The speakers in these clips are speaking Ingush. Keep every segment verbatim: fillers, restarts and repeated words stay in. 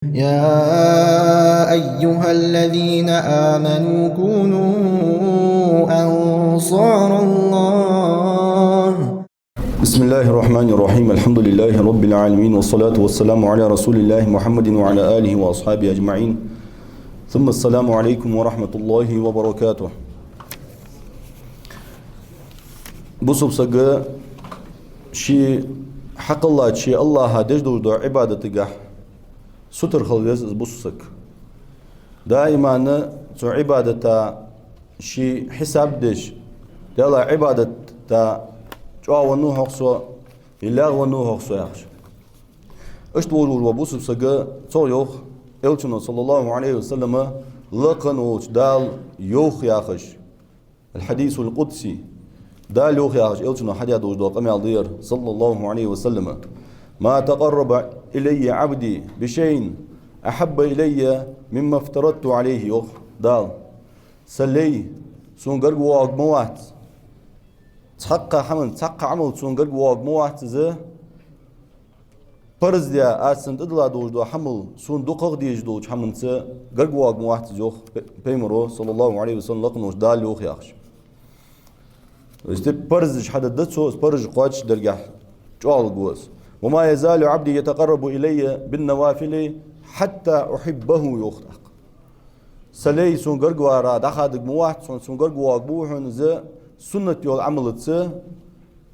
يا أيها الذين آمنوا كونوا أنصار الله. بسم الله الرحمن الرحيم. الحمد لله رب العالمين، والصلاة والسلام على رسول الله محمد وعلى آله وأصحابه أجمعين. ثم السلام عليكم ورحمة الله وبركاته. Бусалба сага ший хьакъ лаьца, ший Аллахӏа деш долаш дола Ӏибадатагахь сутара хила веза из бусалба саг. Даиман цу Ӏибадата ший хьисаб деш, Даьла, Ӏибадата чӀоагӀа веннав-хьогӀ со, е лаьгӀа веннав-хьогӀ со, яхаш. Иштта волаш вола бусалба саг, цо йоах, Элчано, саллаллахӀу Ӏалайхи ва саллама, лакха волча Дала йоах яхаш. الحديث القدسي. Дала йоах яхаш, Элчано хьадаь долаш дола къамаьл да ер, саллаллахӀу Ӏалайхи ва саллама: ما تقرب إلي عبدي بشيء أحب إلي مما افترضت عليه, йоах Дала. Са лай сона гарга воагӀарг ма вац цхьаккха хӀаман, цхьаккха Ӏамал сона гарга воагӀарг ма вац из, парз даь, аз цунна тӀадилла долаш дола Ӏамал сона дукхагӀа дезаш долча Ӏамалца гарга воагӀарг ма вац из, йоах пе-, пайхамаро, саллаллахӀу Ӏалайхи ва саллам, лакха волча Дала йоах яхаш. То есть парзаш хьадаь да цо, из парзаш кхоачашдергахь чӀоагӀа лургва из. وما يزال عبدي يتقرب إلي بالنوافل حتى أحبه, йоах тӀаккха. Са лай сона гарга вара дӀахадарг ма вац хьона, сона гарга воагӀаргва хьона из суннат йола Ӏамалца,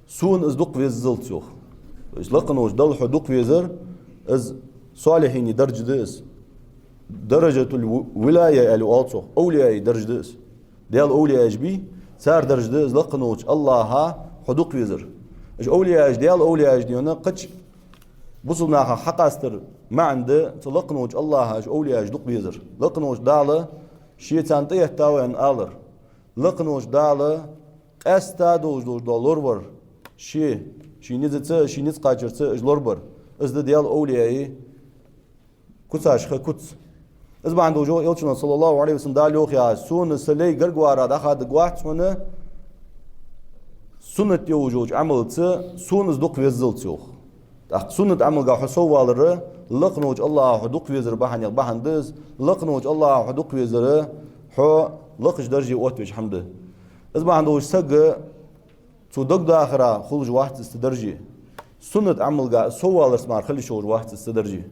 сона из дукха веззалца, йоах. То есть лакха волча Далла хьо дукха везар, из солихӀина даржа да из. Даражатуль-вилая аьле оал цох, овлияий даржа да из. Даьла овлияш бий, цар даржа да из лакха волча Аллахӏа хьо дукха везар. Уж овлияш, Даьла овлияш дий хьона, кхыча бусалба наха хьакъастара маӀан да цу лакха волча Аллахӏа уж овлияш дукха везар. Лакха волча Дала ше царна тӀаэттав аьнна алар. Лакха волча Дала къаьстта долаш долаш дола лоравар, ше, ший низаца, ший низ кхачарца уж лорабар. Из да Даьла овлияий куцашха куц. Из бахьан долаш йоах Элчано, саллаллахӀу Ӏалайхи ва саллам, Дала йоах яхаш: сона са лай гарга вара дӀахадарг вац хьона суннат йолаш йолча Ӏамалца, сона из дукха веззалца, йоах. ТӀаккха суннат Ӏамалга хьо соввалар лакха волча Аллахӏа хьо дукха везар бахьанех бахьан да из, лакха волча Аллахӏа хьо дукха везар хьо лакхача дарже оттавеш хӀама да. Из бахьан долаш саг цу дагадахара хулаш вац из цу дарже. Суннат Ӏамалга совваларца мара хила йиш йолаш вац из цу дарже.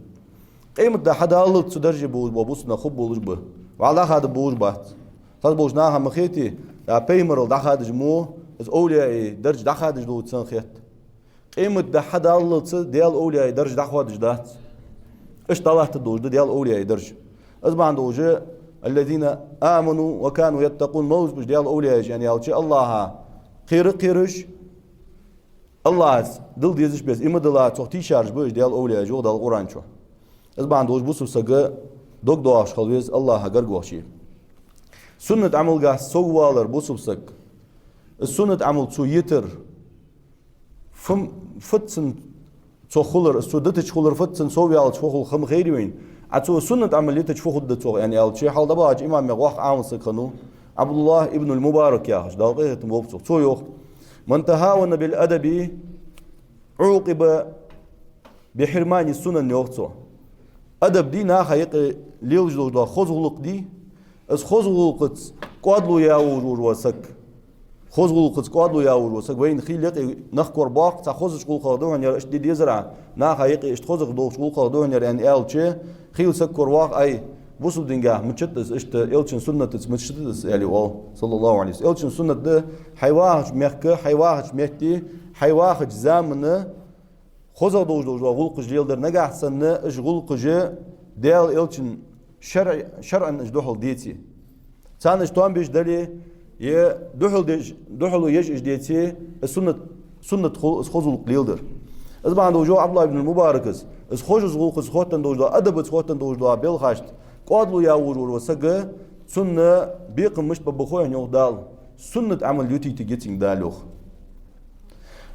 Къематди хьадаллалца цу дарже болаш бола бусалба нах хургболаш ба. ВаллахӀи, хада болаш бац. Цхьаболча наха ма хетий, я пайхамарал дӀахадаш мо, из овлияий даржа дӀахадаш долаш царна хет. Къематди хьадаллалца Даьла овлияий даржа дӀахадаш дац. Иштта дӀалаттаргдолаш да Даьла овлияий даржа. Из бахьан долаш: الذين آمنوا وكانوا يتقون, малзбуш Даьла овлияш аьнна аьлча, Аллахӏах кхера а кхераш, Аллахӏаца дилла дезаш беса иман дилла цох тийшараш ба уж Даьла овлияш, йоах Дала Къуръан чу. Из бахьан долаш бусалба саг дог доахаш хила веза Аллахӏа гарга вахача. Суннат Ӏамалга соввалар бусалба саг. Из суннат Ӏамал цо йитар, фу-, фуд цун цох хулар, из цо дитача хулар, фуд цун совваьлча фу хул хӀама хайрий вайна. А цо суннат Ӏамал йитача фу хургда цох аьнна аьлча, хьалха дӀабахача имамех воккха Ӏаламсаг хиннав ӀабдуллахӀ ибн аль-Мубарак яхаш, Дала къахетам болба цох. Цо йоах: من تهاون بالأدب عوقب بحرمان السنن, йоах цо. Адаб дий, наха юкъе лелаш долаш дола хоза гӀулакх дий, из хоза гӀулакхаца кӀоадало яь волаш вола саг. Хоза гӀулакхаца кӀоадало яь волаш вола саг. Вайна хийла юкъе нах корабоаккх, цхьа хозача гӀулакхах да хьона ер иштта де дезар Ӏа, наха юкъе иштта хозача гӀулакхах да хьона ер аьнна аьлча, хийла саг коравоаккх: ай, бусалба динагахь мичад из, иштта Элчан суннатаца мичад из, аьле оал, саллаллахӀу Ӏалайхи ва саллам. Элчан суннат да хьай вахача мехка, хьай вахача метте, хьай вахача замана хозагӀа долаш дола гӀулакхаш леладар, нагахьа санна уж гӀулакхаш Даьла Элчан шарӀ-, шарӀан уж духьал деце. Царна уж тоам беш дале, е духьал деш, духьало еш уж деце, из суннат, суннат хул из хоза гӀулакх леладар. Из бахьан долаш йоах ӀабдуллахӀ ибн аль-Мубарака: из хоза гӀулакхаца хоттаденна долаш дола, адабаца хоттаденна долаш дола белхашта кӀоадало яь волаш вола саг, цунна бекхам мишта баргба хой хьона, йоах Дала. Суннат Ӏамал ютийтаргья цунга Дала, йоах.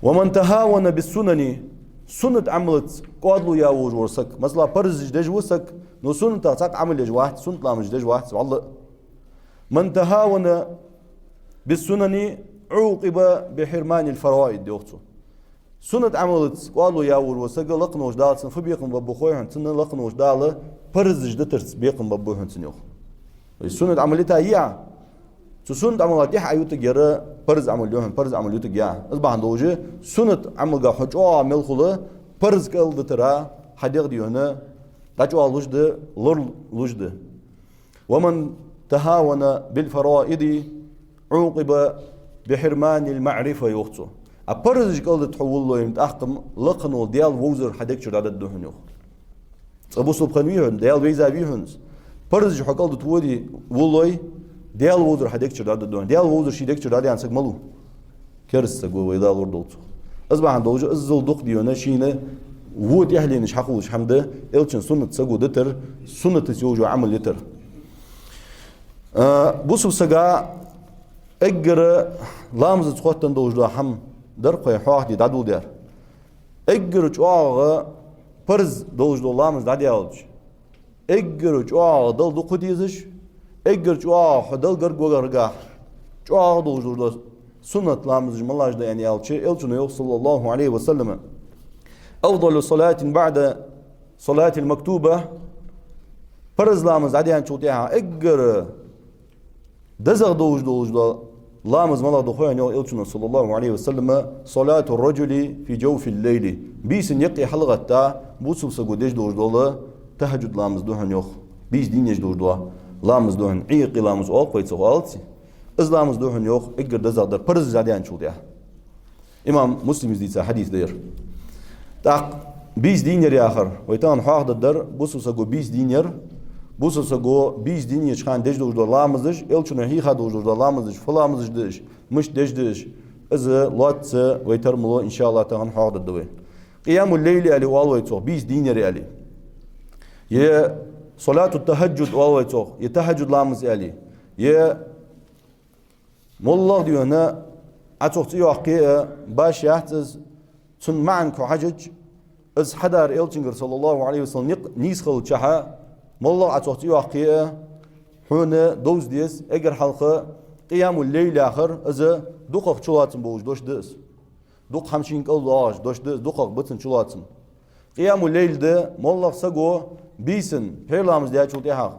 ومن تهاون بالسنن, суннат Ӏамалаца кӀоадало яь волаш вола саг. Масала, парзаш деш ва саг, но суннатах цхьаккха Ӏамал еш вац, суннат ламазаш деш вац, валлахӀи. من تهاون بالسنن عوقب بحرمان الفرائض, йоах цо. Суннат Ӏамалаца кӀоадало яь волаш вола саг, лакха волча Дала цунна фу бекхам баргба хой хьона, цунна лакха волча Дала парзаш дитарца бекхам бергба хьона цунна, йоах. То есть суннат Ӏамал йита йиа, цу суннат Ӏамала тӀехьа Ӏоютаргьяр парз Ӏамал я хьона, парз Ӏамал ютаргья. Из бахьан долаш, суннат Ӏамалга хьо чӀоагӀа мел хул, парз кӀалдитар хьа дегӀ дийна дӀачӀоагӀлуш да, лоралуш да. «ومن تهاون بالفرائض عوقب بحرمان المعرفة», йоах цо. А парзаш кӀалдита хьо вуллой, тӀаккха-м лакха вола Даьла вовзар хьа дег чура дӀадода хьона, йоах. Цкъа бусалба хинна вий хьона, Даьла вейза вий хьона из. Парзаш хьо кӀалдита воде, вуллой, Даьла вовзар хьа дег чура дӀадода хьона. Даьла вовзар ший дег чура дӀадаьнна саг малув? Кераста саг ва, вай Дала лорадолда цох. Из бахьан долаш, иззал дукха дийна шийна во тӀехьленаш хьахулаш хӀама да, Элчан суннат саго дитар, суннатаца йолаш йола Ӏамал йитар. А, бусалба сага эггара ламазаца хоттаденна долаш дола хӀама дар-кх вай хьоахаде дӀадоладаьр. Эггара чӀоагӀа парз долаш дола ламаз дӀадаьлча, эггара чӀоагӀа Далла дукха дезаш, эггара чӀоагӀа хьо Далла гарга вагаргахьа чӀоагӀа долаш дола суннат ламазаш малаш да аьнна аьлча, Элчано йоах, صلى الله عليه وسلم: «أفضل صلاة بعد الصلاة المكتوبة», парз ламаз дӀадаьнначул тӀехьагӀа эггара дезагӀа долаш долаш дола ламаз малагӀа да хой аьнна, йоах Элчано, صلى الله عليه وسلم: «صلاة الرجل في جوف الليل». Бийсан юкъе хьалгӀатта бусалба саго деш долаш дола тахӀаджуд ламаз да хьона, йоах. Бийса дийнъеш долаш дола ламаз да хьона. Ӏуйкъе ламаз оал-кх вай цох, оалаций? Из ламаз да хьона, йоах, эггара дезагӀдар, парз из дӀадаьнначул тӀехьагӀа. Имам Муслима из дийца хьадис да ер. ТӀаккха бийса дийнъяр яхар, вай тахан хьоахадергдар, бусалба саго бийса дийнъяр, бусалба саго бийса дийнъеча хана деш долаш дола ламазаш, Элчано хьийха долаш дола ламазаш, фу ламазаш да уж, мишта деш да уж, из лоацца вай тара ма ло, иншааллахӀ, тахан хьоахадергда вай. Къиямул-лайли аьле оал вай цох, бийса дийнъяр аьле. Е салату тахӀаджуд оал вай цох, е тахӀаджуд ламаз аьле. Е моллагӀа дийна Ӏа цох цӀи йоаккхе а, башха яц из, цун маӀан кхы хьажача, из хьадар Элчангара, صلى الله عليه وسلم, никъ нийса хилчахьа, моллагӀа Ӏа цох цӀи йоаккхе а, хьона довза деза, эггара хьалха къиямул-лайл яхар, из дукхагӀа чулоацам болаш дош да из. Дукха хӀама шийна кӀалдоагӀаш дош да из, дукхагӀа бицан чулоацам. Къиямул-лайл да моллагӀа саго бийсан пхьера ламаз даьчул тӀехьагӀа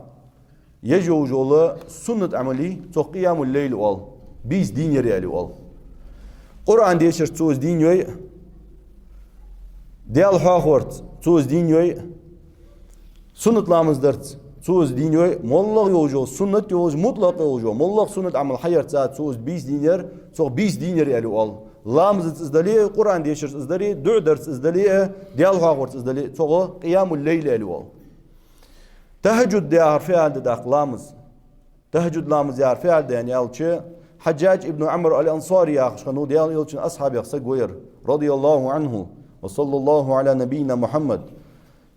еш йолаш йола суннат Ӏамал, цох къиямул-лайл оал, бийса дийнъяр аьле оал. Къуръан дешарца цо из дийнъйой, Даьла хьоахаварца цо из дийнъйой, суннат ламаз дарца цо из дийнъйой, моллагӀа йолаш йола, суннат йолаш, мутлакъ йолаш йола, моллагӀа суннат Ӏамал хьаярца цо из бийса дийнъяр, цох бийса дийнъяр аьле оал. Ламазаца из дале а, Къуръан дешарца из дале а, дуӀа дарца из дале а, Даьла хьоахаварца из дале а, цох къиямул-лайл аьле оал. ТахӀаджуд яхар фу аьлча да тӀаккха ламаз? ТахӀаджуд ламаз яхар фу аьлча да аьнна аьлча, Хьаджжадж ибн Ӏамр ал-Ансари яхаш хиннав, Даьла Элчан асхьабех саг ва ер, رضي الله عنه وصلى الله على نبينا محمد.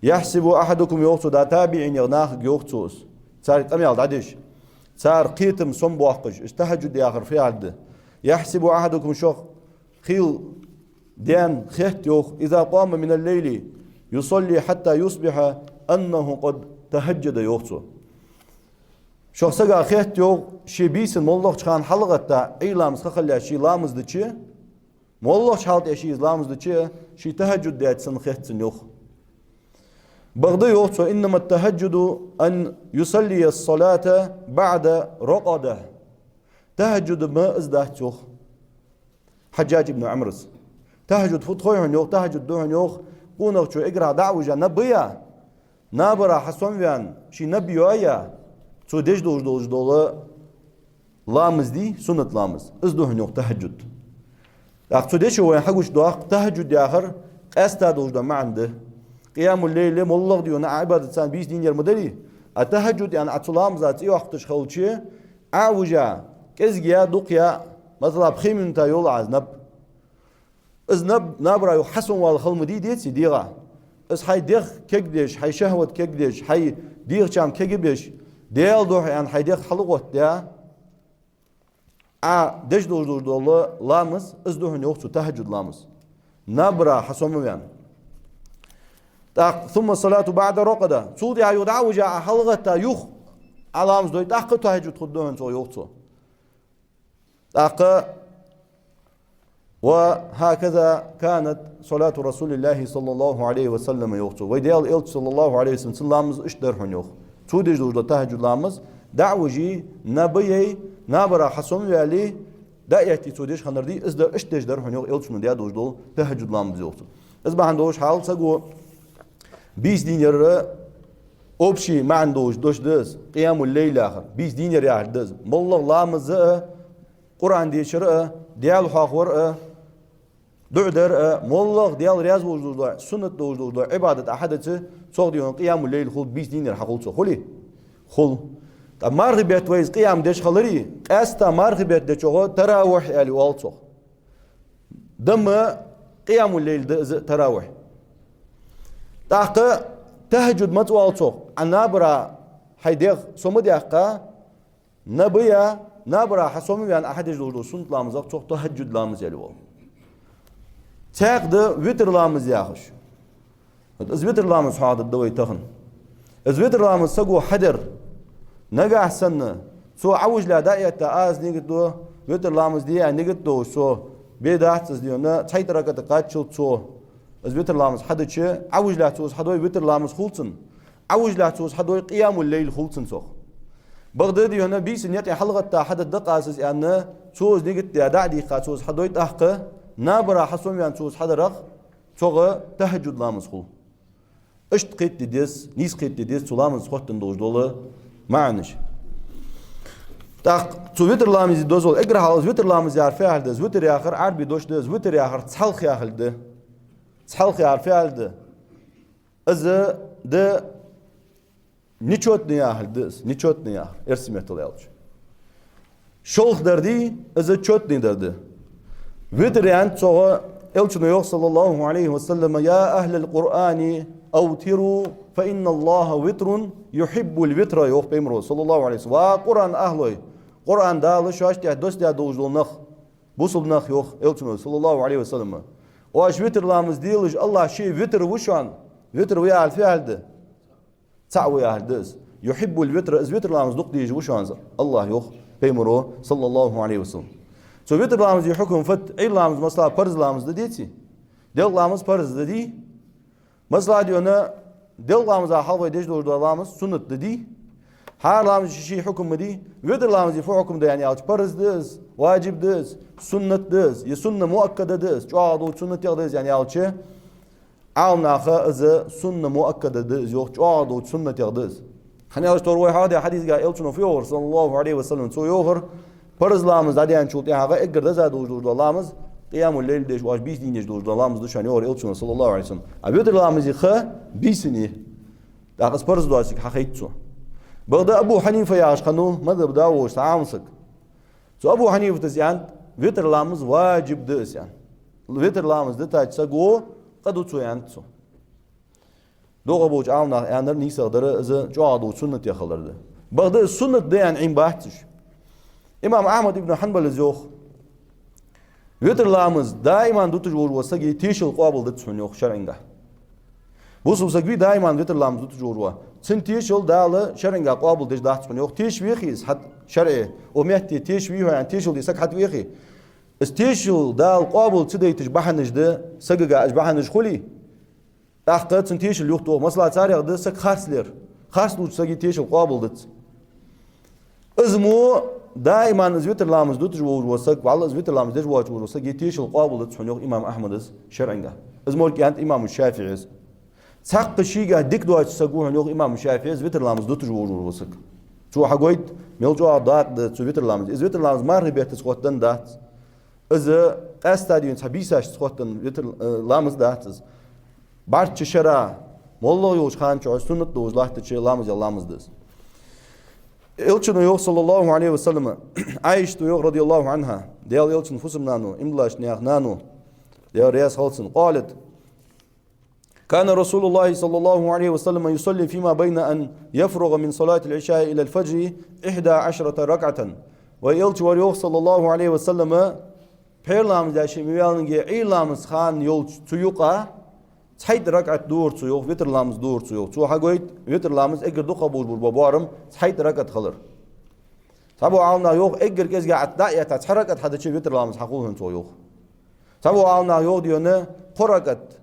«يحسب أحدكم», йоах цо, да табиӀинех нахага йоах цо из, царга къамаьл дӀадеш, цар кхетам сомабоаккхаш, уж тахӀаджуд яхар фу аьлча да. «يحسب أحدكم», шох хил даьнна хет, йоах, «إذا قام من الليل يصلي حتى يصبح أنه قد تهجد», йоах цо. Шох сага хет, йоах, ше бийсан моллагӀча хана хьалгӀатта, Ӏуйра ламаз ха хилча ше ламаз дича, моллагӀча хьала тӀа ше из ламаз дича, ше тахӀаджуд даьча санна хет цунна, йоах. Бакъда, йоах цо, «إنما التهجد أن يصلي الصلاة بعد رقدة». ТахӀаджуд-м из дац, йоах Хьаджжадж ибн Ӏамрас. ТахӀаджуд фуд хой хьона, йоах, тахӀаджуд да хьона, йоах, къонахчо эггара дӀа а вижа наб а яь, набара хьасомаваьнна, ший наб йоаяь, цо деш долаш долаш дола ламаз дий, суннат ламаз. Из да хьона, йоах, тахӀаджуд. ТӀаккха цу дешо вайна хьагучадоаккх тахӀаджуд яхар къаьста долаш дола маӀан да. Къиямул-лайл моллагӀа дийна Ӏа Ӏибадат царна бийса дийнъяр ма дарий, а тахӀаджуд аьнна Ӏа цу ламаза цӀи йоаккхийташ хилча, Ӏа а вижа, кӀезига яь, дукха яь, масала, пхи минута йолаш Ӏа из наб. Из наб, набара юха хьасомавала хила ма дий, деций, дегӀа. Из хьай дегӀ кегдеш, хьай шахӀват кегдеш, хьай дегӀа чам кегабеш, Даьла духьа аьнна хьай дегӀ хьалгӀоттадаь, Ӏа деш долаш долаш дола ламаз, из да хьона, йоах цо, тахӀаджуд ламаз. Набара хьасомаваьнна. ТӀаккха «ثم الصلاة بعد رقدة». Цул тӀехьагӀа юха дӀа а вижа, Ӏа хьалгӀатта юха Ӏа ламаз дой, тӀаккха тахӀаджуд хургда хьона цох, йоах цо. ТӀаккха وهكذا كانت صلاة رسول الله صلى الله عليه وسلم, йоах цо. Вай Даьла Элча, صلى الله عليه وسلم, цун ламаз иштта дар хьона, йоах. Цо деш долаш дола тахӀаджуд ламаз, дӀа а вижий, наб а яьй, набарах хьасомаваьле, дӀа а этте цо деш хиннар дий, из дар, иштта деш дар хьона, йоах, Элчано даь долаш дола тахӀаджуд ламаз, йоах цо. Из бахьан долаш хьал саго бийса дийнъяр общий маӀан долаш дош да из, къиямул-лайл яхар, бийса дийнъяр яхар да из. МоллагӀа ламаз а, Къуръан дешар а, Даьла хьоахавар а, дуӀа дар а, моллагӀа Даьла раьза волаш долаш дола, суннат долаш долаш дола Ӏибадат Ӏа хьадича, цох, дий хьона, къиямул-лайл хул, бийса дийнъяр хьахул цох. Хулий? Хул. ТӀаккха мархий бетта вай из къиям деш хиларе, къаьстта мархий бетта дечох таравихь аьле оал цох. Дам а къиямул-лайл да из а, таравихь. ТӀаккха тахӀаджуд маца оал цох? Ӏа набарах хьай дегӀ сома даьккха, наб а яь, набарах хьасомаваьнна Ӏа хьадеш долаш дола суннат ламазах цох тахӀаджуд ламаз аьле оал. Цхьаькха да витр ламаз яхаш. Вот из витр ламаз хьоахадаьд вай тахан. Из витр ламаз саго хьадар, нагахьа санна цо Ӏовижалехь дӀа а этта, аз нигат ду, витр ламаз де аьнна нигат долаш, цо бе дац из, дий хьона, цхьайтта ракаӀат кхаччалца цо из витр ламаз хьадича, Ӏовижалехь цо из хьадой, витр ламаз хул цун. Ӏовижалехь цо из хьадой, къиямул-лайл хул цун цох. Бакъда, дий хьона, бийсан юкъе хьалгӀатта хьадергда-кх аз из аьнна, цо из нигат даь, дӀа а дийхка, цо из хьадой, тӀаккха набарах хьасомаваьнна цо из хьадарах, цох тахӀаджуд ламаз хул. Иштта кхетаде деза, нийса кхетаде деза цу ламазаца хоттаденна долаш дола маӀанаш. ТӀаккха цу витр ламаза дозал, эггара хьалха из витр ламаз яхар фу яхилга да? Из витр яхар Ӏарбий дош да, из витр яхар цхьалха яхилга да. Цхьалха яхар фу яхилга да? Из да нечётный яхилга да из, нечётный яхар, эрсий меттала аьлча. Шолха дар дий, из чётный дар да. Витр аьннад цох, Элчано йоах, صلى الله عليه وسلم: «يا أهل القرآن أوتروا فإن الله وتر يحب الوتر», йоах Пайхамаро, صلى الله عليه وسلم. Ва Къуръан ахӀлой, Къуръан Дала шоашта тӀа доссадаь долаш дола нах, бусалба нах, йоах Элчано, صلى الله عليه وسلم. Оаш витр ламаз делаш, АллахӀ ше витр ва шоана. Витр ва яхар фу яхилга да? Цхьаь ва яхилга да из. «يحب الوتر», из витр ламаз дукха дезаш ва шоана АллахӀ, йоах Пайхамаро, صلى الله عليه وسلم. Цу витр ламаза хьукам фуд? Ӏуйра ламаз, масала, парз ламаз да, деций? Делкъа ламаз парз да, дий? Масала, дий хьона, делкъа ламаза хьалха вай деш долаш дола ламаз суннат да, дий? ХӀара ламаза ший-ший хьукам ма дий? Витр ламаза фу хьукам да аьнна аьлча, парз да из, важиб да из, суннат да из, е сунна муаккада да из, чӀоагӀа долча суннатех да из аьнна аьлча, Ӏаламнаха из сунна муаккада да из йоах, чӀоагӀа долча суннатех да из. ХӀана аьлча тхьовра вай хьоахадаьча хьадисага Элчано фу йоахар, صلى الله عليه وسلم, цо йоахар, парз ламаз дӀадаьнначул тӀехьагӀа эггара деза долаш дола ламаз къиямул-лайл деш, оаш бийса дийнъеш долаш дола ламаз да шоана, йоахар Элчано, صلى الله عليه وسلم. А витр ламаза ха бийсанна я. ТӀаккха из парз доацилга хьахайт цо. Бакъда Абу Хьанифа яхаш хиннав мазхӀаба да волаш цхьа Ӏаламсаг. Цу Абу Хьанифас аьннад, витр ламаз важиб да из аьнна. Витр ламаз дитача саго къа ду цо, аьннад цо. ДукхагӀболча Ӏаламнаха аьннар нийсагӀа дар, из чӀоагӀа долча суннатех хилар да. Бакъда из суннат да аьнна Ӏийна бац уж. Имам Ахьмад ибн Хьанбала йоах: витр ламаз даиман дуташ волаш вола сага тешал къоабалдац хьона, йоах, шарӀагахьа. Бусалба саг вий даиман витр ламаз дуташ волаш вола, цун тешал Дала шарӀагахьа къоабалдеш дац хьона, йоах. Теша вехий из хьатӀа шарӀе, укх метте теша вий хьо аьнна, тешал де саг хьатӀавехий? Из тешал Дала къоабал ца дайташ бахьанаш да сагага, уж бахьанаш хулий, тӀаккха цун тешал юхатох. Масала, царех да саг харцлер. Харцлувча сага тешал къоабалдац. Из мо даиман из витр ламаз дуташ волаш вола саг, валлахӀи, из витр ламаз деш воацаш волаш вола сага тешал къоабалдац хьона, йоах имам Ахьмада, шарӀагахьа. Из мо кӀаьнк имам ШафиӀийс. Цхьаккха шийгахьа дика доацаш саг ва хьона, йоах имам ШафиӀийс, витр ламаз дуташ волаш вола саг. Цо хьагойт, мел чӀоагӀа дакъа да цу витр ламаза. Из витр ламаз мархий беттаца хоттаденна дац. Из къаьстта, дий хьона, цхьа бийсашца хоттаденна витр, э, ламаз дац из. БӀарчча шера моллагӀа йолча хана чухь суннат долаш латтача ламазех ламаз да из. Элчано йоах, صلى الله عليه وسلم, Ӏайшата йоах, رضي الله عنها, Даьла Элчан фусам-нана, иман диллача наьха нана, Даьла раьза хилва цунна, قالت: كان رسول الله صلى الله عليه وسلم يصلي فيما بين أن يفرغ من صلاة العشاء إلى الفجر إحدى عشرة ركعة. Вай Элча вар, йоах, صلى الله عليه وسلم, пхьера ламаз даь ше мел ваьннавале, Ӏуйра ламаза ха йолча цу юкъа цхьайтта ракаӀат дора цо, йоах, витр ламаз дора цо, йоах. Цо хьагойт витр ламаз эггара дукхагӀа болаш бола боарам цхьайтта ракаӀат хилар. Цхьаболча Ӏаламнаха йоах, эггара кӀезигагӀа дӀа а этта, цхьа ракаӀат хьадича витр ламаз хьахул хьона цох, йоах. Цхьаболча Ӏаламнаха йоах, дий хьона, кхо ракаӀат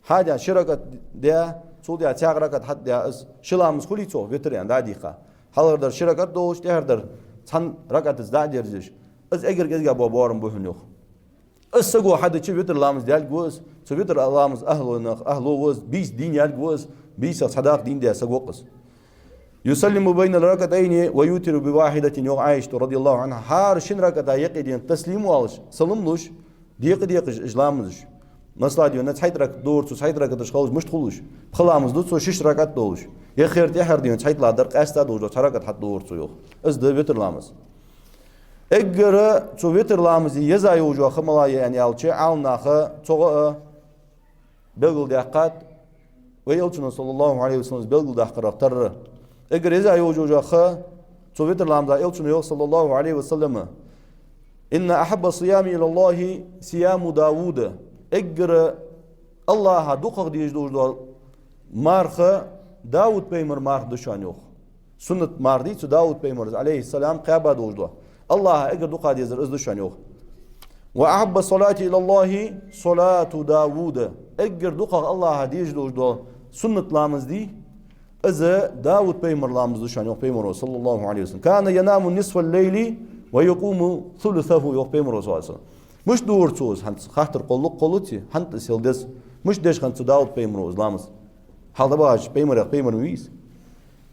хьадаь, ши ракаӀат даь, цул тӀехьа цхьа ракаӀат хьатӀадаь, из ши ламаз хулий цо, витр яьнна дӀадийха. Хьалхардар ши ракаӀат долаш, тӀехьардар цхьан ракаӀатаца дӀа а дерзаш. Из эггара кӀезига бола боарам ба хьона, йоах. Из саго хьадича, витр ламаз даьлга ва из, цу витр ламаза ахӀлонах ахӀло ва из, бийса дийна яьлга ва из, бийсах цхьа дакъа дийна даь саг ва-кх из. يسلم بين الركعتين ويوتر بواحدة, йоах Ӏайшата, رضي الله عنها, хӀара шин ракаӀата юкъе, дий хьона, таслим оалаш, салам луш, декъа-декъаш уж ламазаш. Масала, дий хьона, цхьайтта ракаӀат дора цо, цхьайтта ракаӀаташ хулаш, мишта хул уж? Пхи ламаз да цо, шишша ракаӀат долаш. Е хер тӀехьара, дий хьона, цхьайтталагӀдар къаьстта долаш дола цхьа ракаӀат хьатӀадора цо, йоах. Из да витр ламаз. Эггара цу витр ламаза еза йолаш йола ха малагӀа я аьнна аьлча, Ӏаламнаха цу гӀа а белгалдаьккхад, вай Элчано, صلى الله عليه وسلم, из белгалдаккхарах тарра. Эггара еза йолаш йола ха цу витр ламаза, Элчано йоах, صلى الله عليه وسلم: إن أحب الصيام إلى الله صيام داود. Эггара АллахӀа дукхагӀа дезаш долаш дола марха Дауд-пайхамара марха да шоана, йоах. Суннат марха дий цу Дауд-пайхамара, عليه السلام, кхаьба долаш дола. АллахӀа эггара дукха дезар из да шоана, йоах. وأحب الصلاة إلى الله صلاة داود. Эггара дукхагӀа АллахӀа дезаш долаш дола суннат ламаз дий, из Дауд-пайхамара ламаз да шоана, йоах пайхамаро, صلى الله عليه وسلم. كان ينام نصف الليل ويقوم ثلثه, йоах пайхамаро, صلى الله عليه وسلم. Мишта дора цо из, хӀанз хаттар кхоллу-кх, кхоллац, хӀанз из хила деза. Мишта деш хиннад цу Дауд-пайхамаро из ламаз? Хьалха дӀабахача пайхамарех пайхамар ма вий из.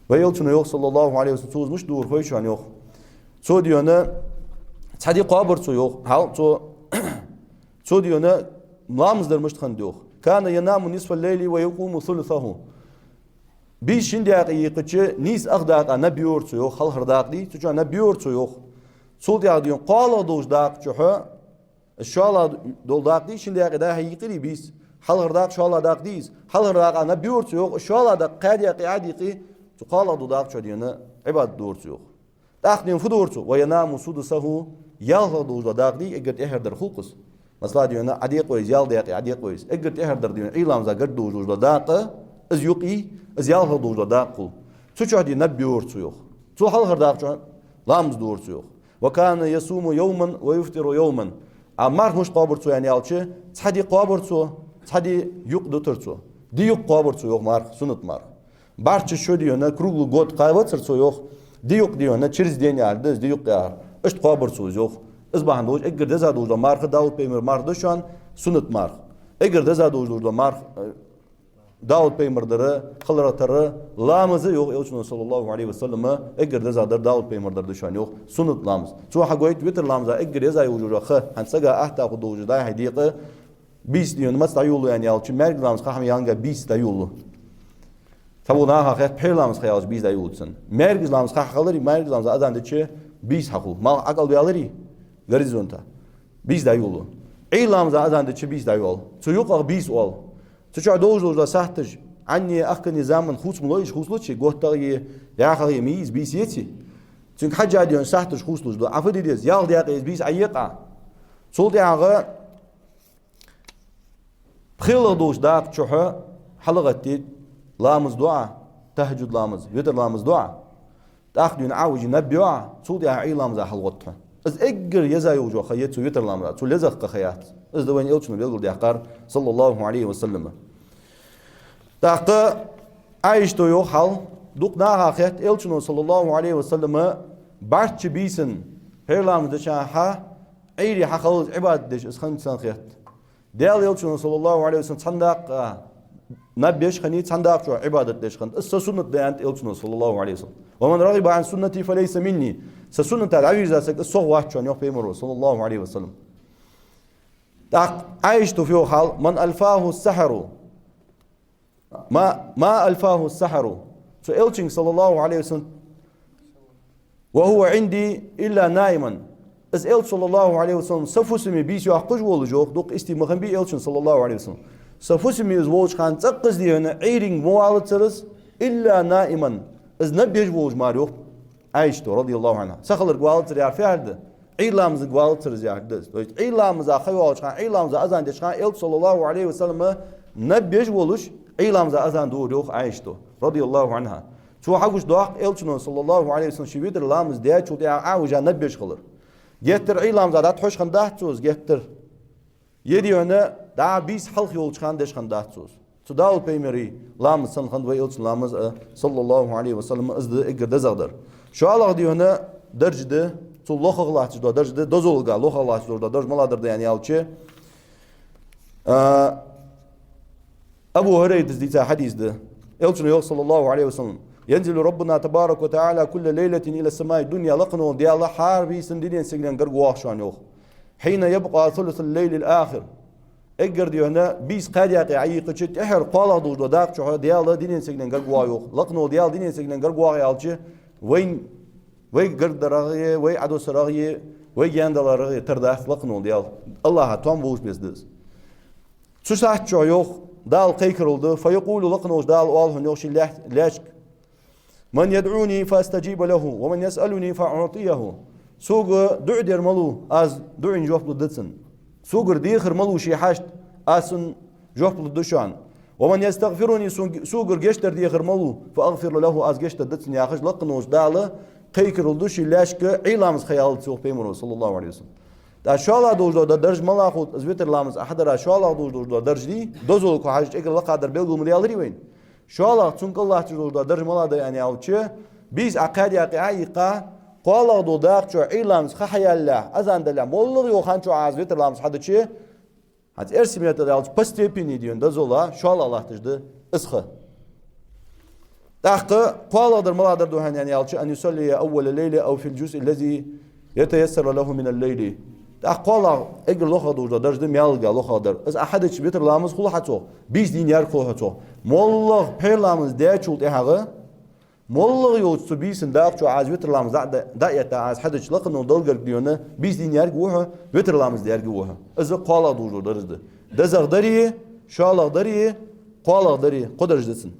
Вай Элчано йоах, صلى الله عليه وسلم, цо из мишта дора хой шоана, йоах. Цо, дий хьона, цхьа ди кхоабар цо, йоах. Хьал цо, цо, дий хьона, ламаз дар мишта хиннад, йоах. كان ينام نصف الليل ويقوم ثلثه. Бийса шин даькъе йийкъача, нийсса ах дакъа наб йора цо, йоах, хьалхара дакъа дий, цу чу наб йора цо, йоах. Цул тӀехьа, дий хьона, кхоалагӀа долча дакъа чухь, из шоллагӀа дола дакъа дий, шин даькъе дӀа-хьа йийкъарий бийса, хьалхара дакъа, шоллагӀа дакъа дий из, хьалхара дакъа наб йора цо, йоах, из шоллагӀа дакъа кхаь даькъе Ӏодийкъе, цу кхоалагӀа долча дакъа чу, дий хьона, Ӏибадат дора цо, йоах. ТӀаккха, дий хьона, фу дора цо? وينام سدسه, ялхлагӀа долаш дола дакъа дий, эггара тӀехьардар хул-кх из. Масала, дий хьона, Ӏодийкъа вай из, ялх даькъе Ӏодийкъа вай из. Эггара тӀехьардар, дий хьона, Ӏуйра ламаза гарга долаш дола дакъа, из юкъе, из ялхлагӀа долаш дола дакъа хул. Цу чу, дий хьона, наб йора цо, йоах. Цул хьалхара дакъа чу ламаз дора цо, йоах. وكان يصوم يوما ويفطر يوما. А марха мишта кхоабар цо аьнна аьлча, цхьа ди кхоабар цо, цхьа ди юкъ дутар цо. Ди юкъ кхоабар цо, йоах, марха, суннат марха. Барчча шу, дий хьона, круглый год кхаьбацар цо, йоах, ди юкъ, дий хьона, через день яхар да из, ди юкъ яхар. Иштта кхоабар цо из, йоах. Из бахьан долаш эггара деза долаш дола марха Дауд-пайхамара марха да шоана, суннат марха. Эггара деза долаш дола марха, э, Дауд-пайхамара дар, хиларах тарра, ламаз а, йоах Элчано, صلى الله عليه وسلم, эггара деза дар Дауд-пайхамара дар да шоана, йоах, суннат ламаз. Цо хьагойт витр ламаза эггара еза йолаш йола ха, хӀанз сага ахьтаху долаш дӀа-хьа дийкъа, бийса, дий хьона, маца дӀайолалу аьнна аьлча, маьркӀажа ламаза ха хьаяьннга бийса дӀайолалу. Цхьаболча наха хет, пхьера ламаза ха ялча бийса дӀайолалуц аьнна. МаьркӀажа ламаза ха хьахиларий, маьркӀажа ламаза азан дича бийса хьахул. Малх Ӏокъалбаьларий горизонта, бийса дӀайолалу. Ӏуйра ламаза азан дича бийса дӀайолалу. Цу юкъах бийса оал. Цу чу долаш долаш дола сахьташ, Ӏанне, ахкане, заман хувца ма лой уж, хувцалучи, готтагӀа е, яхагӀа е ма йий из, бийса еций? Цунга хьежжа, дий хьона, сахьташ хувцалуш да. Ӏа фу де деза? Ялх даькъе из бийса Ӏоекъа. Цул тӀехьагӀа пхелагӀа долча дакъа чухь хьалагӀатте ламаз ду Ӏа, тахӀажжуд ламаз, витр ламаз ду Ӏа. ТӀаккха, дий хьона, Ӏа уже наб йо Ӏа, цул тӀехьа Ӏуйра ламаза хьалгӀотт хьо. Из эггара еза йолаш йола ха я цу витр ламаза, цул лезагӀа кхы ха яц. Из да вайна Элчано белгалдаьккхар, صلى الله عليه وسلم. ТӀаккха Ӏайшата йоах хьал, дукха наха хет, Элчано, صلى الله عليه وسلم, барчча бийсан пхьера ламаз деча хана Ӏуйре хьахилалца Ӏибадат деш из хиннад санна хет. Даьла Элчано, صلى الله عليه وسلم, цхьан дакъа наб еш хиннай, цхьан дакъа чу Ӏибадат деш хиннад. Из са суннат да аьннад Элчано, صلى الله عليه وسلم. ومن رغب عن سنتي فليس مني. Са суннатах дӀавийрза саг, из сох вац шоана, йоах пайхамаро, صلى الله عليه وسلم. ТӀаккха Ӏайшата фу йоах хьал: من ألفاه السحر. ما، ما ألفاه السحر. Цу Элчанга, صلى الله عليه وسلم, وهو عندي إلا نائما. Из Элча, صلى الله عليه وسلم, са фусаме бийса йоаккхаш волаш, йоах, дукха истий ма хиннабий Элчана, صلى الله عليه وسلم. Са фусаме из волча хана цӀаккха из, дий хьона, Ӏуйранга ма валацар из, إلا نائما. Из наб еш волаш мара, йоах Ӏайшата, رضي الله عنها. Сахиларга валацар яхар фу яхар да? Ӏуйра ламазага валацар из яхар да из. То есть Ӏуйра ламаза ха йоалача хана, Ӏуйра ламаза азан деча хана Элча, صلى الله عليه وسلم, наб еш волаш, Ӏуйра ламаза азан дора, йоах Ӏайшата, رضي الله عنها. Цо хьагучадоаккх Элчано, صلى الله عليه وسلم, ше витр ламаз даьчул тӀехьагӀа Ӏа уже наб еш хилар. Геттара Ӏуйра ламаза дӀатӀахьош хиннадац цо из, геттара. Е дий хьона, дӀа бийса хьалха йолча хана деш хиннадац цо из. Цу Дауд пайхамара ламаз санна хиннад вай элчан ламаз а, саллаллахӀу Ӏалайхи ва саллам, из да эггара дезагӀдар. ШоллагӀа дий хьона дарж да, цул лохагӀа латташ дола дарж да, дозалга лохагӀа латташ дола дарж малагӀдар да аьнна аьлча, а, Абу ХӀурайрас дийца хьадис да. Элчано йоах, саллаллахӀу Ӏалайхи ва саллам: «ينزل ربنا تبارك وتعالى كل ليلة إلى السماء الدنيا». Лакхавола Даьла хӀара бийсан дунен сигален гарга воагӀаш ва, йоах. «حين يبقى ثلث الليل الآخر». Эггара дий хьона бийса кхаь даькъе Ӏоийккхача, тӀехьара кхоалагӀа долаш дола дакъа чухь Даьла дунен сигален гарга воагӀа, йоах. Лакхавола Даьла дунен сигален гарга воагӀа аьлча, вайна, вай гаргадаларах а, вай Ӏодоссарах а, вай гаьнадаларах а тара дац лакхавола Даьла. АллахӀа тоам болаш беса да из. Цу сахьат чухь, йоах, Дала кхайкарал ду, «فيقول», лакхаволча Дала оал хьона, йоах, ший лаьш-, лаьшка: «من يدعوني فأستجيب له، ومن يسألني فأعطيه». Сога дуӀа дер малув, аз дуӀайна жоп лургда цунна. Согара дехар малув ший хьашт, аз цунна жоп лургда шоана. «ومن يستغفرني», сун-, согара гешт дар дехар малув, «فأغفر له», аз гешт дергда цунна, яхаш, лакхаволча Дала кхайкарал ду ший лаьшка Ӏуйра ламаз ха яллалца, йоах пайхамара, саллаллахӀу Ӏалайхи ва саллам. ТӀаккха шоллагӀа долаш дола дарж малагӀа хул, из витр ламаз а хьадар а шоллагӀа долаш дола дарж дий, дозалга хьажача эггара лакхагӀдар белгал ма даьларий вайна. ШоллагӀа цунга кӀал латташ долаш дола дарж малагӀа да аьнна аьлча, бийса Ӏа кхаь даькъе Ӏоийккха, кхоалагӀа дола дакъа чухь Ӏуйра ламаз ха хьаялалехь, азан далалехь, моллагӀа йола хана чухь Ӏа из витр ламаз хьадича, хӀанз эрсий меттала аьлча, по степени дий хьона дозал а, шоллагӀа латташ да из ха. ТӀаккха кхоалагӀдар малагӀдар да хьона аьнна аьлча, «أن يصلي أول الليل أو في الجزء الذي يتيسر له من الليل». ТӀаккха кхоалагӀа, эггара лохагӀа долаш дола дарж да маьлага лохагӀдар. Из Ӏа хьадича витр ламаз хул хьа цох, бийса дийна яьрг хул хьа цох. МоллагӀа пхьера ламаз даьчул тӀехьагӀа, моллагӀа йолча цу бийсан дакъа чухь Ӏа из витр ламаз дӀа-, дӀа а этта, Ӏа из хьадича, лакхавола Даьла гарга дий хьона бийса дийна яьрг а ва хьа, витр ламаз даьрг а ва хьа. Из кхоалагӀа долаш дола дарж да. ДезагӀдар а, шоллагӀдар а, кхоалагӀдар а, кхо дарж да цун.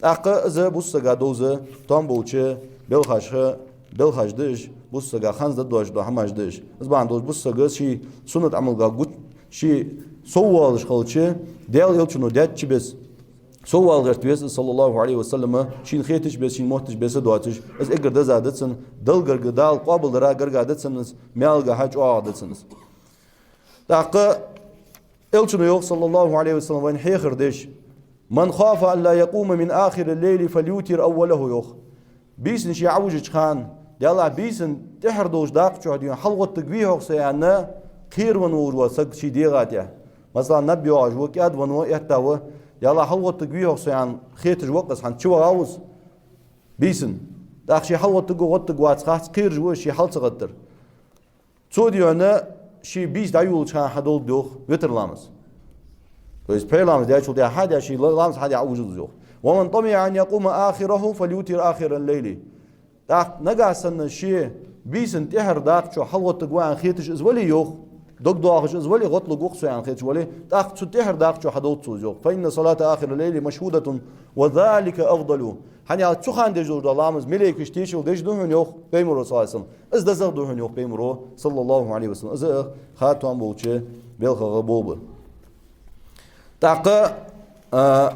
ТӀаккха из бусалба сага довза тоам болча белхашха, белхаш да уж, бусалба сага хӀанз дӀадоагӀаш дола хӀамаш да уж. Из бахьан долаш бусалба сага ший суннат Ӏамалга гуч-, ший соввалаш хилча, Даьла элчано даьча беса соввала гӀерта веза из, саллаллахӀу Ӏалайхи ва саллам, шийна хетача беса, шийна моттача беса доацаш. Из эггара деза да цун, Далла гарга, Дала къоабалдара гарга да цун из, маьлага хьа чӀоагӀа да цун из. ТӀаккха элчано йоах, саллаллахӀу Ӏалайхи ва саллам, вайна хьехар деш: «من خاف ألا يقوم من آخر الليل فليوتر أوله», йоах. Бийсан ше Ӏовужача хана, Даьла, бийсан тӀехьара долаш дакъа чухь дий хьона хьалгӀоттаргвий-хьогӀ со аьнна, кхеравенна волаш вола саг ший дегӀа тӀа. Масала, наб йоагӀаш ва, кӀаьдвенна ва, этта ва, Даьла, хьалгӀоттаргвий-хьогӀ со аьнна, хеташ ва-кх из, хӀанз чувахав из бийсан. ТӀаккха ше хьалгӀоттаргва, гӀоттаргвац хац, кхераш ва из ше хьал ца гӀаттара. Цо дий хьона ший бийса дӀайолалуча хана хьадолда, йоах, витр ламаз. То есть пхьера ламаз даьчул тӀехьа хьадаь, ший ла-, ламаз хьадаь Ӏовужалва из, йоах. «ومن طمع أن يقوم آخره فليوتر آخر الليل». ТӀаккха нагахьа санна ше бийсан тӀехьара дакъа чу хьалгӀоттаргва аьнна хеташ из вале, йоах, дог доахаш из вале, гӀотталургва-кх со аьнна хеташ вале, тӀаккха цу тӀехьара дакъа чу хьадолда цо из, йоах. «فإن صلاة آخر الليل مشهودة وذلك أفضل». ХӀана аьлча цу хана деш долаш дола ламаз малейкаша тешал деш да хьона, йоах пайхамара, саллаллахӀу Ӏалайхи ва саллам. Из дезагӀа да хьона, йоах пайхамара, саллаллахӀу Ӏалайхи ва саллам. Из а ха тоам болча белхагӀа болба. ТӀаккха, а,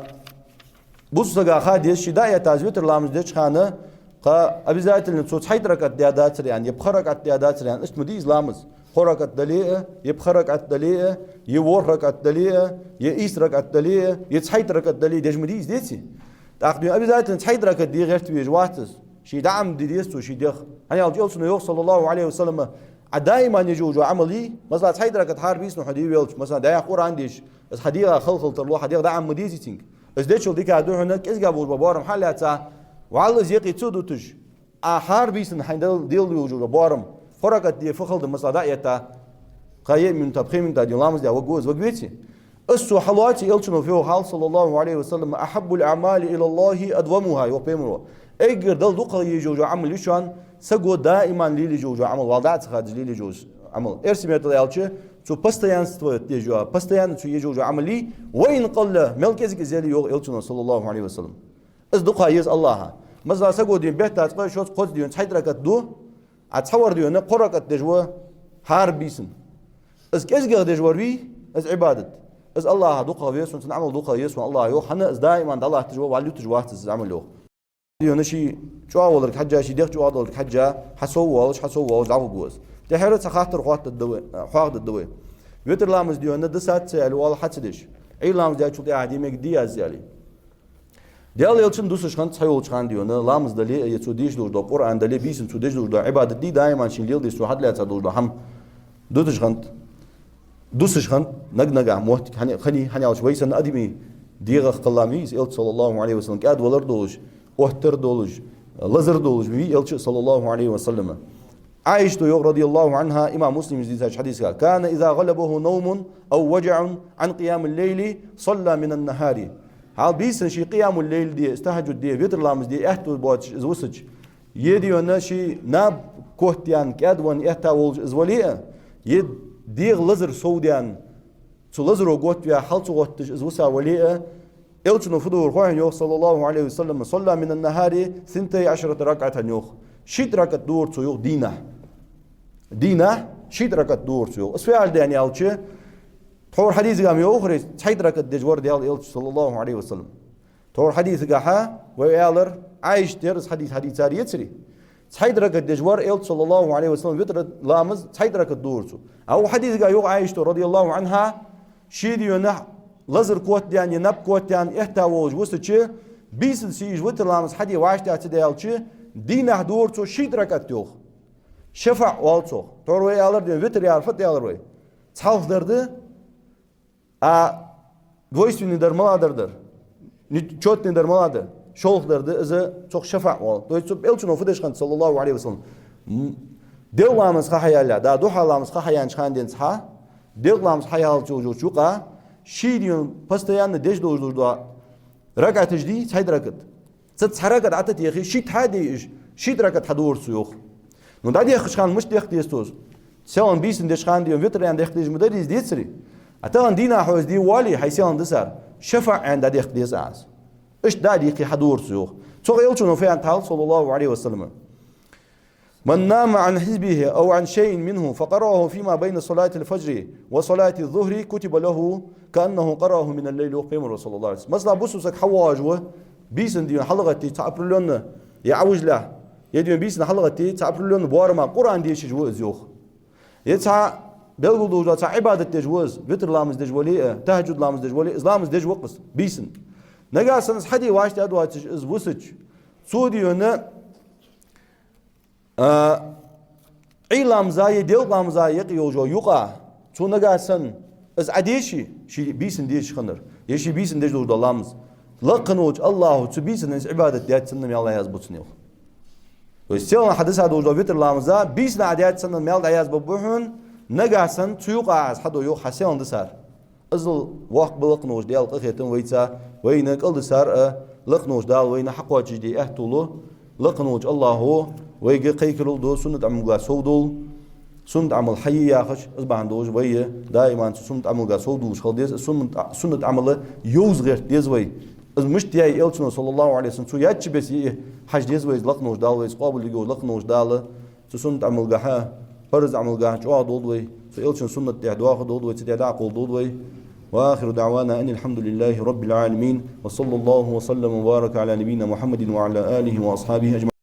бусалба сага ха деза, ше дӀа а этта из витр ламаз деча хана, кхы обязательно цо цхьайтта ракаӀат даь дацар аьнна, е пхи ракаӀат даь дацар аьнна, иштта ма дий из ламаз. Кхо ракаӀат дале а, е пхи ракаӀат дале а, е ворхӀ ракаӀат дале а, е ийс ракаӀат дале а, е цхьайтта ракаӀат дале а, деш ма дий из, деций? ТӀаккха дий хьона обязательно цхьайтта ракаӀат де гӀерта везаш вац из. Ше дӀа Ӏомаде деза цо ший дегӀ. ХӀана аьлча элчано йоах, саллаллахӀу Ӏалайхи ва саллам, Ӏа даиман еш йолаш йола Ӏамал, масала, цхьайтта ракаӀат хӀара бийсан хьо де велча, масала, дӀаьха Къуръан деш, из хьа дегӀа халхал тарлу, хьа дегӀ дӀа Ӏома ма дезий цунга. Из дечул дикагӀа да хьона кӀезига болаш бола боарам хьалаьца, вӀалла из юкъе ца дуташ, Ӏа хӀара бийсан хьайна Дал-, Даьла йолаш йола боарам, кхо ракаӀат де фу хала да, масала, дӀа а этта, кхы е минута, пхи минута дий ламаз даь варгва из, варгвеций? Из цо хьалоаций, элчано фу йоах хьал, саллаллахӀу Ӏалайхи ва саллам: «أحب الأعمال إلى الله أدومها», йоах пайхамара. Эггара Далла дукхагӀа езаш йола Ӏамал я шоана саго даиман лелаеш йола Ӏамал, вӀалла дӀа а ца хадаш лелаеш йола Ӏамал. Эрсий меттала аьлча, цо постоянство деш йола, постоянно цо еш йола Ӏамал я, «وإن قل», мел кӀезига из яле, йоах элчано, саллаллахӀу Ӏалайхи ва саллам. Из дукха еза АллахӀа. Масала, саго дий хьона бетта цкъа, шозза, кхозза дий хьона цхьайтта ракаӀат ду, Ӏа цхьа вар дий хьона кхо ракаӀат деш ва хӀара бийсан. Из кӀезигагӀа деш вар вий, из Ӏибадат. Из АллахӀа дукхагӀа веза хьона, цун Ӏамал дукхагӀа еза хьона, АллахӀа йоах, хӀана из даиман дӀалатташ ва, вӀалла юташ вац из Ӏамал, йоах. Дий хьона ший чӀоагӀа валарга хьежжа, ший дегӀ чӀоагӀа даларга хьежжа, хьасоввоалаш, хьасоввоалаш дӀагӀоргва из. ТӀехьара цхьа хаттар хатта да вай, хьоахадаьд вай. Витр ламаз де венна дисад ца аьле, оал хьа ца деш. Ӏуйра ламаз даьчул тӀехьагӀа де мегаргдий аз аьле. Даьла Элчан дусаш хиннад цхьайолча хана де венна, ламаз дале а, е цо дешаш долаш дола Къуръан дале а, бийсан цо деш долаш дола Ӏибадат де а, даим шийна леладеш цо хьадаьлла долаш дола хӀама дусаш хиннад. Дусаш хиннад наг-нагахьа моттиг, хӀана, хӀана, хӀана аьлча вай санна адамий дегӀах кхелла ма вий из Элча, саллаллахӀу Ӏалайхи ва саллам, кӀаьдвалар долаш, оттар долаш, лазар долаш ма вий Элча, саллаллахӀу Ӏалайхи ва саллам. Ӏайшата йоах, радияллахӀу Ӏанха, имам Муслима дийцача хьадисагахьа: «كان إذا غلبه نوم أو وجع عن قيام الليل صلى من النهار». Хьал бийсан ше къиямул-лайл де, тахӀаджуд де, витр ламаз де аьттув боацаш из висача, е де венна ше наб котдаьнна, кӀаьдвенна, этта волаш из вале а, е дегӀа лазар совдаьнна, цу лазаро готваь, хьал ца гӀотташ из виса вале а, Элчано фу дора хой хьона йоах, саллаллахӀу Ӏалайхи ва саллам, «صلى من النهار ثنتي عشرة ركعة» йоах. Шийтта ракаӀат дора цо йоах дийнахьа. Дийнахьа шийтта ракаӀат дора цо йоах. Из фу аьнна да аьлча, тхьовра хьадисагахьа ма йоахий, цхьайтта ракаӀат деш вар Даьла Элча, саллаллахӀу Ӏалайхи ва саллам. Тхьовра хьадисагахьа вай аьлар, Ӏайшата яр из хьадис хьадийцар, яцарий. Цхьайтта ракаӀат деш вар Элча, саллаллахӀу Ӏалайхи ва саллам, витр ламаз цхьайтта ракаӀат дора цо. А укх хьадисагахьа йоах Ӏайшата, радияллахӀу Ӏанха, ше де венна лазар котдаьнна е наб котдаьнна этта волаш висача, бийсан ше из витр ламаз хьаде вӀаштӀехьа ца даьлча, дийнахьа дора цо шийтта ракаӀат йоах. ШафаӀ оал цох. Тхьовра вай аьлар де, витр яр фуд аьлар вай. Цхьалха дар да, а двойственный дар малагӀа дар да? Нечётный дар малагӀа да? Шолха дар да, из цох шафаӀ оал. То есть цу Элчано фу деш хиннад, саллаллахӀу Ӏалайхи ва саллам. М, делкъа ламаз ха хьаяьлча, да, духьа ламаз ха хьаяьннача хана денз хьа, делкъа ламаз хьаяьлча йолча юкъа, ше де венна постоянно деш долаш дола ракаӀаташ дий, цхьайтта ракаӀат. Цу цхьа ракаӀат Ӏотехе, шийтта хьаде уж, шийтта ракаӀат хьадора цо йоах. Ну, дӀадехкача хана мишта дехка деза цо из? Селхан бийсан деш хана де венна, витр яьнна дехка дезаш ма дарий из, децарий? А тахан дийнахьа хьо из де воале, хьай селхан дисар, шафаӀ аьнна дӀадехка деза Ӏа из. Иштта дӀа а дийхке хьадора цо йоах. Цох Элчано фу аьннад хьал, саллаллахӀу Ӏалайхи ва саллам: «من نام عن حزبه أو عن شيء منه فقرأه فيما بين صلاة الفجر وصلاة الظهر كتب له كأنه قرأه من الليل», йоах Пайхамара, саллаллахӀу Ӏалайхи ва саллам. Масала, бусалба саг хьавоагӀаш ва, бийсан де венна хьалгӀатте цхьа определённо, е Ӏовижалехь, е де венна бийсан хьалгӀатте цхьа определённо боарама Къуръан дешаш ва из йоах. Е цхьа белгалдолаш дола цхьа Ӏибадат деш ва из, витр ламаз деш вале а, тахӀаджуд ламаз деш вале а, из ламаз деш ва-кх из бийсан. Нагахьа санна из хьаде вӀаштӀехьа доацаш из висача, цо де венна А, Ӏуйра ламаза е делкъа ламаза юкъе йолча юкъа, цо нагахьа санна из Ӏодеше, ше бийсан дешаш хиннар, е ше бийсан деш долаш дола ламаз, лакха хинна волча АллахӀо цу бийсанна из Ӏибадат даьд санна маьл дӀаязбу цунна йоах. То есть селхан хьадиса долаш дола витр ламаза бийсанна Ӏодаьд санна маьл дӀаязбу хьона, нагахьа санна цу юкъа Ӏа хьадо йоах хьа селхан дисар. Иззал воккха ба лакха волча Даьла къахетам вайца, вайна кӀалдисар а, лакха волча Дала вайна хьакхоачашде аьттув лу. Лакха волча АллахӀо вайга кхайкарал до суннат Ӏамалга совдовла, суннат Ӏамал хьае яхаш, из бахьан долаш вай даиман цу суннат Ӏамалга совдоалаш хила деза, суннат, суннат Ӏамал йовза гӀерта деза вай. Из мишта яьй Элчано, саллаллахӀу Ӏалайхи ва саллам, цо яьча беса е хьажа деза вай, из лакха волча Дала вайца къоабал йийга, лакха волча Дала цу суннат Ӏамалгахьа, парз Ӏамалгахьа чӀоагӀа долда вай, цу Элчан суннат тӀа доаха долда вай, цу тӀа дӀакхолла долда вай. وآخر دعوانا أن الحمد لله رب العالمين، وصلى الله وسلم وبارك على نبينا محمد وعلى آله وأصحابه أجمعين.